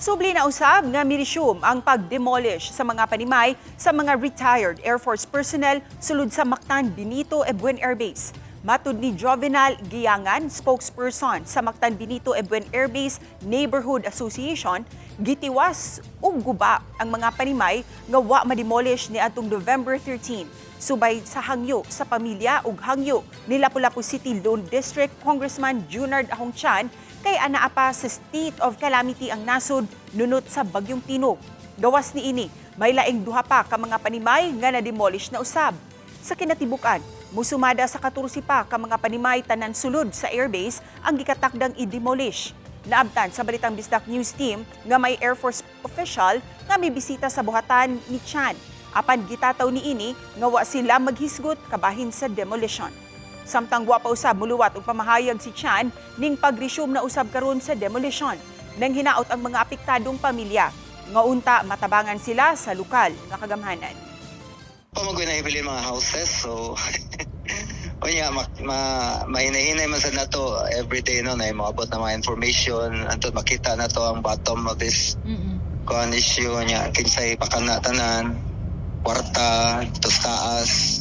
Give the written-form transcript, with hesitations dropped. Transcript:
Subli na usab nga miresume ang pag-demolish sa mga panimay sa mga retired Air Force personnel sulod sa Mactan Benito Ebuen Air Base. Matud ni Jovenal Giangan, spokesperson sa Mactan Benito Ebuen Air Base Neighborhood Association, gitiwas ug guba ang mga panimay nga wa mademolish niadtong November 13 subay sa hangyo sa pamilya ug hangyo ni Lapu-Lapu City Lone District Congressman Junard Ahong Chan kay anaa pa sa state of calamity ang nasod nunot sa bagyong Tinog. Gawas niini, may laing duha pa ka mga panimay nga na-demolish na usab. Sa kinatibuk-an, musumada sa 14 pa ka mga panimay tanan sulod sa airbase ang gikatakdang i-demolish. Naabtan sa Balitang Bisdak News Team nga may Air Force official nga may bisita sa buhatan ni Chan. Apan gitataw niini nga wa sila maghisgot kabahin sa demolition. Samtang wa pa usab muluwat og pamahayag si Chan ning pag-resume na usab karon sa demolition. Nang hinaot ang mga apektadong pamilya nga unta matabangan sila sa lokal nga kagamhanan. Pa man na ibili mga houses, so unya ma, mahinahinay man sad nato everyday, no, na moabot na mga information anto makita na to ang bottom of this kuan issue niya, kinsay pakana tanan kwarta to taas.